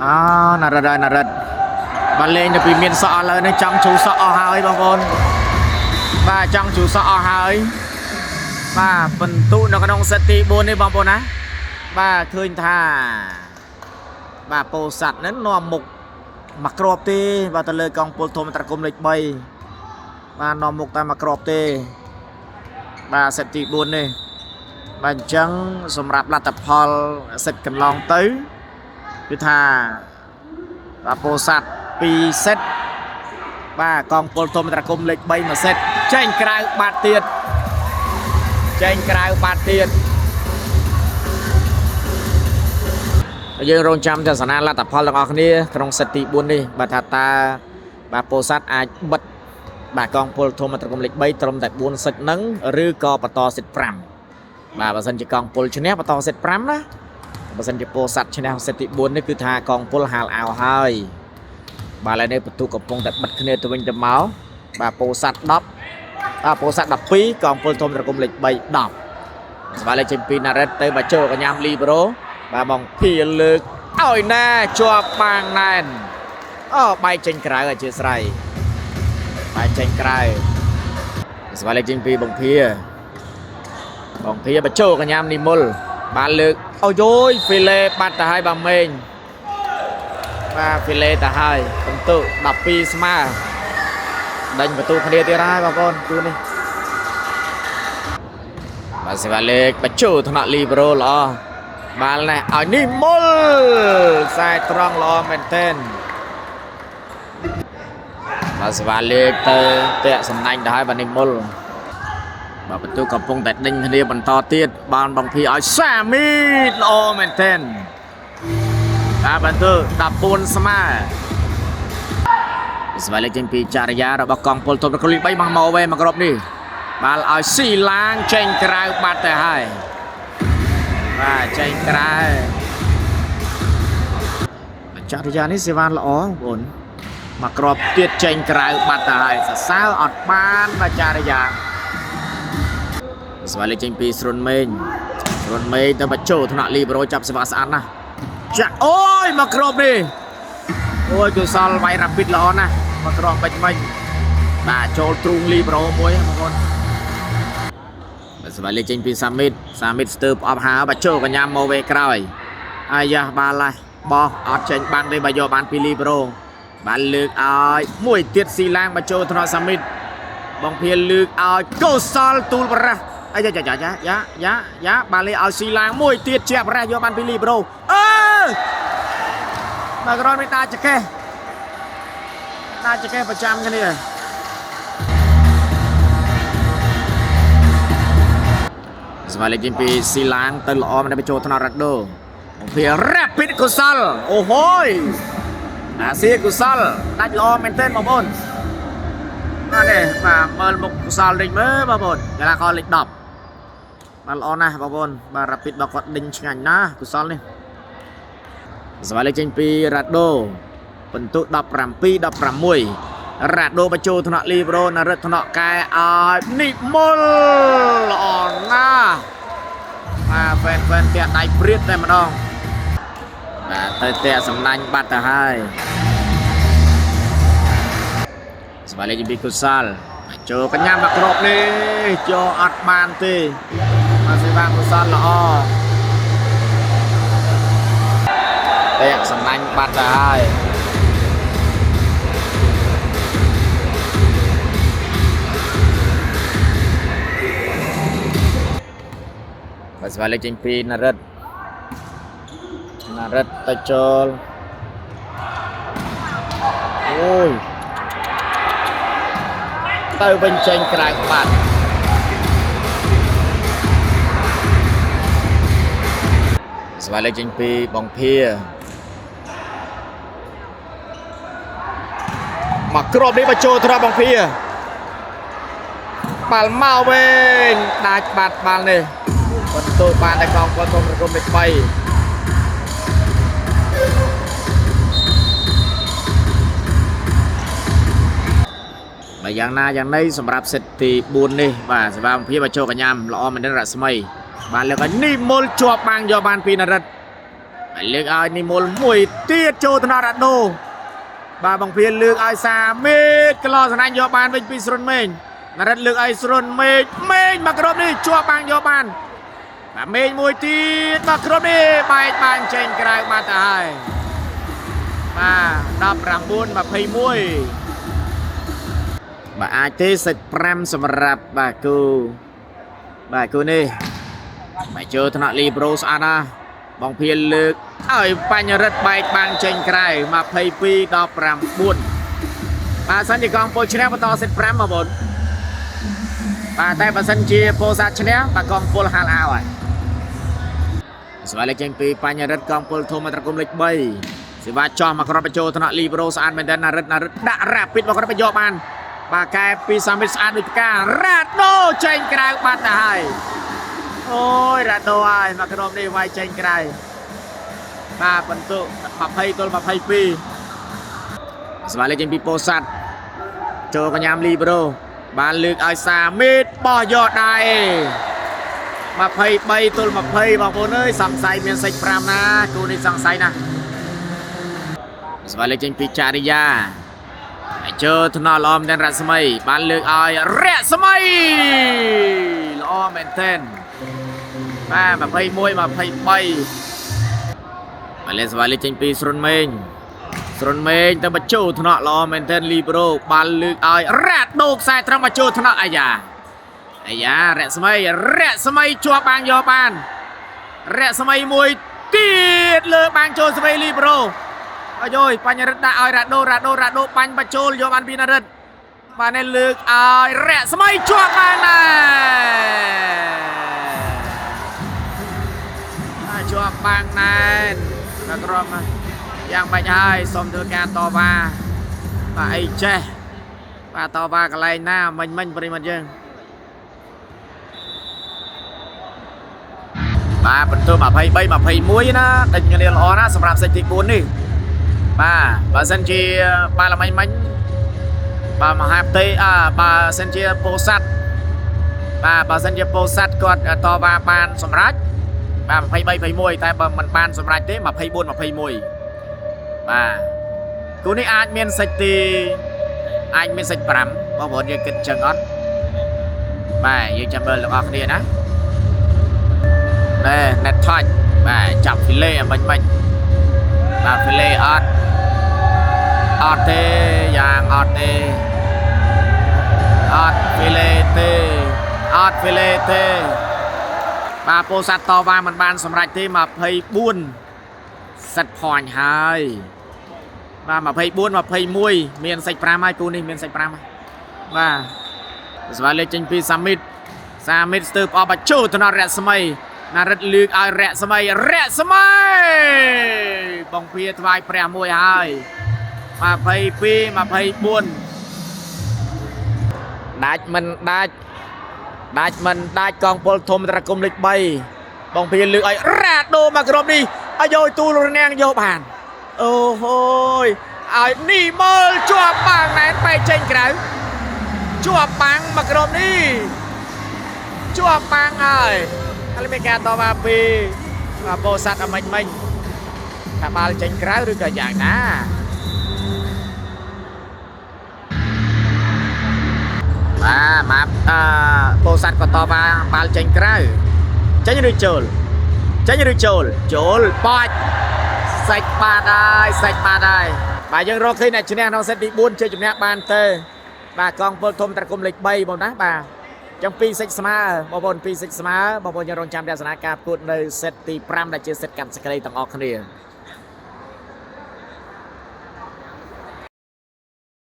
អោណារិតហើយណារិតបាទលេងទៅពីមានសក់ឥឡូវនេះចង់ជូរសក់អស់ហើយបងប្អូនបាទចង់ជូរសក់អស់ហើយបាទពិន្ទុនៅក្នុងសេតទី4នេះបងប្អូនណាបាទឃើញថាបាទពោធិ៍សាត់ហ្នឹងនាំមុខមួយគ្រាប់ទេបាទទៅលើកងពលធំត្រគុំលេខ3បាទនាំមុខតែមួយគ្រាប់ទេបាទសេតទី4នេះបាទអញ្ចឹងសម្រាប់លទ្ធផលសេតកន្លងទៅគឺថាបាទពោធិ៍សាត់2សេតបាទកងពលធំត្រគុំលេខ3មួយសេតចេញក្រៅបាត់ទៀតចេញក្រៅបាត់ទៀតយើងរងចាំទស្សនាលទ្ធផលទាំងអស់គ្នាក្នុងសេតទី4នេះបាទថាតើបាទពោធិ៍សាត់អាចបិទបាទកងពលធំត្រគុំលេខ3ត្រឹមតែ4សេតហ្នឹងឬក៏បន្តសេត5បាទបើសិនជាកងពលឈ្នះបន្តសេត5ណាបើសិនជាពោធិ៍សាត់ឈ្នះសេតទី4នេះគឺថាកងពលហាលអាវហើយបាទឥឡូវនេះបន្ទុកកំពុងតែបិទគ្នាទៅវិញទៅមកបាទពោធិ៍សាត់10បាទពោធិ៍សាត់12កងពលធំត្រគុំលេខ3 10ស្វាលេខចេញពីណារ៉េតទៅបាចូលកញ្ញាំលីប្រូបាទបងភីលើកឲ្យណាជាប់បាងណែនអូបែកចេញក្រៅអធិស្ឋានបែកចេញក្រៅស្វាលេខចេញពីបងភាបងភាបញ្ចូលកញ្ញាំនិមលបាទលើកអូយយហ្វីឡេបាត់ទៅហើយបាទមេងបាទហ្វីឡេទៅហើយបន្ទុ12ស្មើដេញបន្ទូគ្នាទៀតហើយបងប្អូនគូនេះបាទសេវាលេខបញ្ចូលថ្នាក់លីប្រូល្អបាល់នេះឲ្យនិមលខ្សែត្រង់ល្អមែនទែនបាទសេវាលេខទៅតាក់សំណាញ់ទៅហើយបាទនិមលបាទបន្ទូកំពុងតែដេញគ្នាបន្តទៀតបានបងភីឲ្យសាមីតល្អមែនទែនបាទបន្ទូ14ស្មើស្វាលេខចេញពីចារិយារបស់កងពលធំក្លី3មកមកវេមកក្រុមនេះបាល់ឲ្យស៊ីឡាងចេញក្រៅបាត់ទៅហើយបាទចេញក្រៅចរិយានេះសេវាល្អបងប្អូនមកក្របទៀតចេញក្រៅបាត់ទៅហើយសរសើរអត់បានបាទចរិយាស្វាលេខចេញពីស្រុនមេងស្រុនមេងទៅបញ្ចូលថ្នាក់លីប្រូចាប់សេវាស្អាតណាស់ចាក់អូយមកក្របនេះអូយកុសលវាយរ៉ាពីតល្អណាស់មកក្របបាច់មិញបាទចូលទ្រូងលីប្រូមួយបងប្អូនបាទស្វាលេខចេញពីសាមីតសាមីតស្ទើផ្អប់ហើបាទចូលកញ្ញាមកវេក្រោយអាយ៉ាបាល់ហើយបោះអត់ចេញបាំងទេបាទយកបានពីលីប្រូបាទលើកឲ្យមួយទៀតស៊ីឡាងបាទចូលថ្នាក់សាមីតបងភាលើកឲ្យកុសលទូលបរះអាយ៉ាយ៉ាយ៉ាយ៉ាយ៉ាយ៉ាបាទលេឲ្យស៊ីឡាងមួយទៀតជាបរះយកបានពីលីប្រូអឺបាទក្រោយមេតាចកេះតាចកេះប្រចាំគ្នាស្វាលេខចេញពីស៊ីឡាងទៅល្អមិនได้បញ្ចូលថ្នាក់រ៉ាដូបងភារ៉ាពីតកុសលអូហូយអាស៊ីកុសលដាច់ល្អមែនទែនបងប្អូនបាទនេះបាទមើលមុខកុសលលេខមើលបងប្អូនកីឡាករលេខ10បាទល្អណាស់បងប្អូនបាទរ៉ាពីតរបស់គាត់ដេញឆ្ងាញ់ណាស់កុសលនេះស្វាលេខចេញពីរ៉ាដូពិន្ទុ17 16រ៉ាដូបញ្ចូលថ្នាក់លីប្រូណារិតថ្នាក់កែឲ្យនិមលល្អណាស់បាទហ្វេនហ្វេនផ្ទះដៃព្រាតតែម្ដងបាទទៅផ្ទះសំណាញ់បាត់ទៅហើយស្វាលេខពីកុសលចូលកញ្ញាមកគ្របនេះចូលអត់បានទេបាទសេវាកុសលល្អផ្ទះសំណាញ់បាត់ទៅហើយបាទស្វាលេខចេញពីណារិតណារិតទៅចូលអូយទៅវិញចេញក្រៅបាត់ស្វាលេខចេញពីបងភាមកគ្របនេះបញ្ចូលត្រង់បងភាបាល់មកវិញដាច់បាត់បាល់នេះបន្ទូបានតែកងពលធំរគុំលេខ3បាទយ៉ាងណាយ៉ាងណីសម្រាប់សេតទី4នេះបាទសេវាបំភាបញ្ចូលកញ្ញាំល្អមែនទែនរស្មីបាទលើកឲ្យនិមលជាប់បាំងយកបានពីនរិត ហើយលើកឲ្យនិមលមួយទៀតចូលទៅដល់រ៉ាដូបាទបងភៀនលើកឲ្យសាមេតក្លោសណាញ់យកបានវិញពីស្រុនមេងណារិតលើកឲ្យស្រុនមេងមេងមកក្រុមនេះជាប់បាំងយកបានបាទមេងមួយទៀតមកក្រុមនេះបែកបាំងចេញក្រៅបាត់ទៅហើយបាទ19 21បាទអាចទេសាច់5សម្រាប់បាទគូបាទគូនេះបាទចូលថ្នាក់លីប្រូស្អាតណាស់បងភៀនលើកឲ្យបញ្ញរិទ្ធបែកបាំងចេញក្រៅ22 19បាទសិនជាកងពលឈ្នះបន្តសិត5បងប្អូនបាទតែបើសិនជាពោធិ៍សាត់ឈ្នះបាទកងពលហាល់អាវហើយស្វែងលេខចេញពីបញ្ញរិទ្ធកងពលធំអត្រគុំលេខ3សេវាចោះមកគ្រាប់បញ្ចូលថ្នាក់លីប្រូស្អាតមែនតើណារិទ្ធណារិទ្ធដាក់រ៉ាពីតមកគ្រាប់បញ្យកបានបាទកែពីសាមិតស្អាតដូចផ្ការ៉ាដូចេញក្រៅបាត់ទៅហើយអូយរ៉ាដូហើយមកក្រុមនេះវាយចេញក្រៅបាទបន្ទុ20ទល់22ស្វែងលេខចេញពីពោធិ៍សាត់ចូលកញ្ញាមលីប្រូបានលើកឲ្យសាមីតបោះយកដែរ23ទល់20បងប្អូនអើយសង្ស័យមានសាច់5ណាគូនេះសង្ស័យណាស់ស្វែងលេខចេញពីចារិយាហើយចូលថ្នល់ល្អមែនទែនរស្មីបានលើកឲ្យរស្មីល្អមែនទែនបាទ21 23បាទលេខស្វែងលេខចេញពីស្រុនមេងស្រុនមេងទៅបញ្ចូលថ្នាក់ល្អមែនទែនលីប្រូបានលើកឲ្យរ៉ាដូខ្សែត្រង់បញ្ចូលថ្នាក់អាយ៉ាអាយ៉ារស្មីរស្មីជាប់បាងយកបានរស្មីមួយទៀតលើបាងចូលស្វីលីប្រូអាយយបញ្ញរិទ្ធដាក់ឲ្យរ៉ាដូរ៉ាដូរ៉ាដូបាញ់បញ្ចូលយកបានពីណារិទ្ធបាទនេះលើកឲ្យរស្មីជាប់បានដែរជាប់បាងណែនបាទក្រុមយ៉ាងបាច់ហើយសូមធ្វើការតវ៉ាបាទអីចេះបាទតវ៉ាកន្លែងណាមិញមិញប្រិមត្តយើងបាទបន្ទប់23 21ណាដេញគ្នាល្អណាស់សម្រាប់សេចទី4នេះបាទបើសិនជាបាទល្មិញមិញបាទមហាផ្ទៃអើបើសិនជាពោធិ៍សាត់បាទបើសិនជាពោធិ៍សាត់គាត់តវ៉ាបានសម្រាប់បាទ23 21តែបើមិនបានសម្រាប់ទេ24 21បាទគូនេះអាចមានសាច់ទីអាចមានសាច់5បងប្អូនយើងគិតចឹងអត់បាទយើងចាំមើលទាំងអស់គ្នាណាណែ net touch បាទចាប់ fillet អាមិញមិញបាទ fillet អត់អត់ទេយ៉ាងអត់ទេអត់ fillet ទេអត់ fillet ទេបាទពោធិ៍សាត់តវ៉ាមិនបានសម្រេចទេ24 set point ហើយបាទ24 21មានសាច់5ហើយគូនេះមានសាច់5ហើយបាទស្វាលេខចេញពីសាមីតសាមីតស្ទើផ្អប់បញ្ចូលទៅដល់រស្មីណារិទ្ធលើកឲ្យរស្មីរស្មីបងភាថ្វាយព្រះមួយហើយ22 24ដាច់មិនដាច់ដាច់មិនដាច់កងពលធំត្រគុំលេខ3បងភាលើកឲ្យរ៉ាដូមកក្រុមនេះអាយយទូលរនាងយកបានអូហូយឲ្យនេះមើលជាប់បាងណែនបែកចេញក្រៅជាប់បាំងមកក្រុមនេះជាប់បាំងហើយហើយមានការតវ៉ាពីពោធិ៍សាត់អមិញមិញថាបាល់ចេញក្រៅឬក៏យ៉ាងណាបាទមកអឺពោធិ៍សាត់ក៏តវ៉ាបាល់ចេញក្រៅចេញឬចូលចេញឬចូលចូលបាច់សាច់បាត់ហើយសាច់បាត់ហើយបាទយើងរកឃើញអ្នកឈ្នះក្នុងសេតទី4ជាជំនះបានទៅបាទកងពលធំត្រគុំលេខ3បងណាបាទចឹង2សិចស្មើបងប្អូន2សិចស្មើបងប្អូនយើងរងចាំទស្សនាការប្រកួតនៅសេតទី5ដែលជាសេតកាត់សេចក្តីទាំងអស់គ្នា។